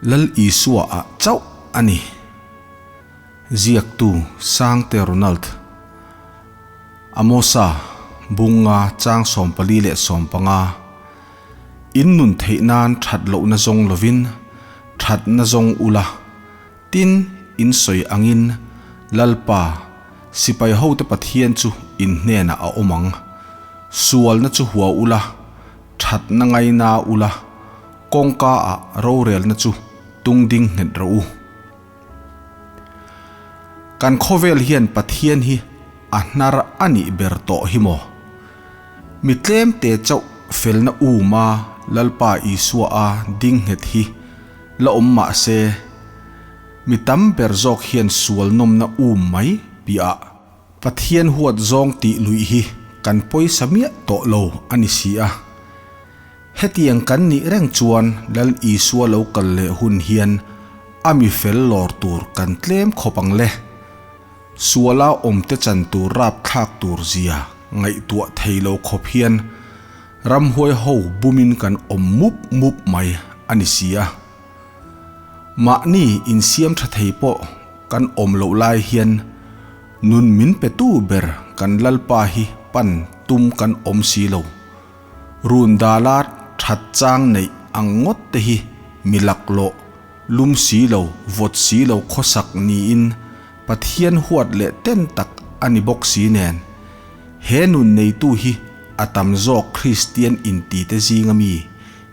Lal Isua ah chauh a ni. Ziaktu Sangte Ronald Amosa Bunga chang 45. In nun theih nan that lohna zawng lovin thatna zawng ula, tin in sawi angin Lalpa, sipai hote Pathian chu in hnenah a awm ang. Sualna chu hua ula, thatna ngaina ula, kawngka ah rorelna chu tung ding nghet rawh u. Kan khawvel hian Pathian hi a hnar a nih ber tawh hi maw? Mi tlem te chauh felna uma Lalpa Isua a ding nghet hi la awm mah se, mi tam ber zawk hian sual nawmna um mai piah Pathian huat zawng tih luih hi kan pawisa miah tawh lo a ni si a. Hetiang kan nih reng chuan Lal Isua lo kal leh hun hian a mi fel lawr tur kan tlem khawp ang le. Suala awmte chan tur rapthlak tur zia ngaihtuah thei lo khawp hian ramhuai ho bumin kan awm mup mup mai a ni si a. Mahni insiam tha thei pawh kan awm loh lai hian nun min petu ber kan Lalpa hi pan tum kan awm si lo. Run dala that chang neih ang ngawt te hi mi laklawh, lum si lo, vawt si lo khawsak niin Pathian huat leh ten tak a ni bawk si nen. He nun neitu hi a tam zawk Kristian intite zinga mi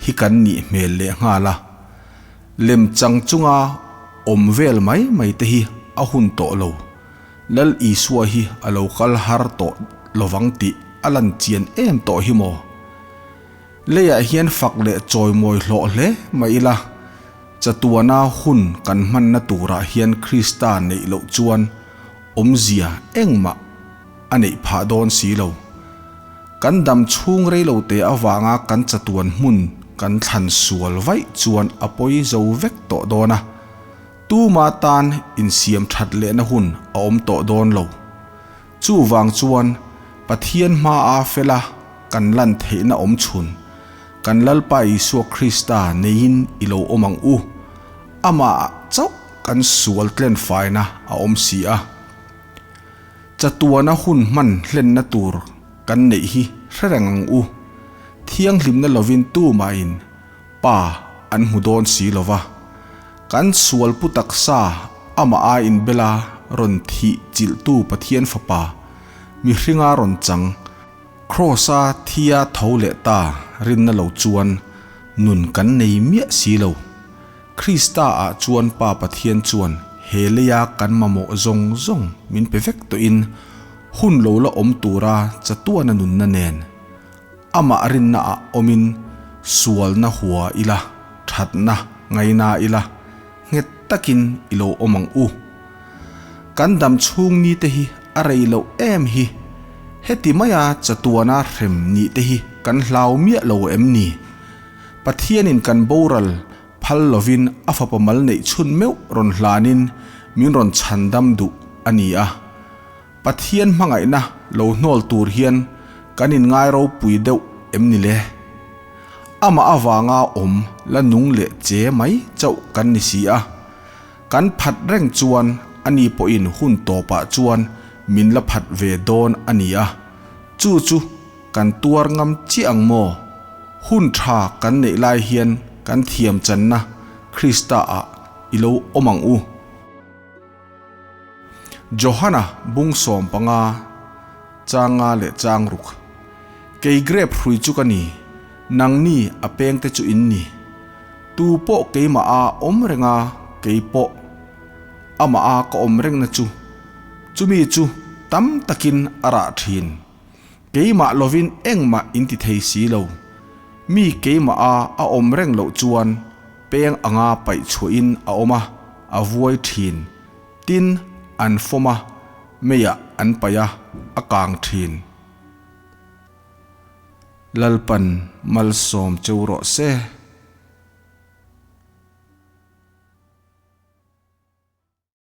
hi kan nih hmel leh nghal a. Lem chang chunga awm vel mai mai te hi a hun tawh lo. Lal Isua hi a lo kal har tawh lovang tih a lan chian em tawh hi maw? Leiah hian fak leh chawimawi hlawh hle mai ila, chatuana hun kan hmanna turah hian Krista neih loh chuan awmzia engmah a neih phah dawn si lo. Kan dam chhung reilote avanga kan chatuan hmun kan thlan sual vaih chuan a pawi zo vek tawh dawn a. Tuma tan insiam that lehna hun a awm tawh dawn lo. Chuvang chuan Pathian hmaa fela kan lan theihna awm chhun, kan Lalpa Isua Krista neiin i lo awm ang u. Amah chauh kan sual tlen faina a awm si a. Chatuana hun hman hlenna tur kan neih hi hre reng ang u. Thianghlimna lovin tumahin Pa an hmu dawn si lo va. Kan sual pu taksa amah a inbela rawn thih chilhtu Pathian Fapa, mihringa rawn chang, Kraws-a thia tho leh ta rinna lo chuan nun kan nei miah si lo. Krista-ah chuan Pa Pathian chuan he leia kan mamawh zawng zawng min pe vek tawhin hun lo la awm tura chatuana nunna nen Amah rinnaah awmin sualna hua ila, thatna ngaina ila, nghet takin i lo awm ang u. Kan dam chhung ni te hi a rei loh em hi? Heti maia chatuana hrem nih te hi kan hlau miah lo em ni? Pathianin kan boral phal lovin a fapa mal neih chhun meuh rawn hlanin min rawn chhandam duh a ni a. Pathian hmangaihna lo hnawl tur hian kan inngai ropui deuh em ni le? Amah avanga awm la nung leh che mai chauh kan ni si a. Kan phat reng chuan ani pawhin hun tawpah chuan min la phat ve dawn a ni a. Chu chu kan tuar ngam chiah ang maw? Hun tha kan neih lai hian kan thiam channa Krista-ah i lo awm ang u. Johana bung 15 changa leh chang ruk. Kei grep hrui chu ka ni, nangni a pengte chu in ni. Tu pawh keimah a awm reng a, kei pawh amah a ka awm rengna chu, chumi chu tam takin a rah thin. Keimah lovin engmah in ti thei si lo. Mi keimah a a awm reng loh chuan peng anga paih chhuahin a awm a, a vuai thin. Tin, an fawm a, meiah an paih a, a kang thin. Lalpan malsawm cheu rawh se.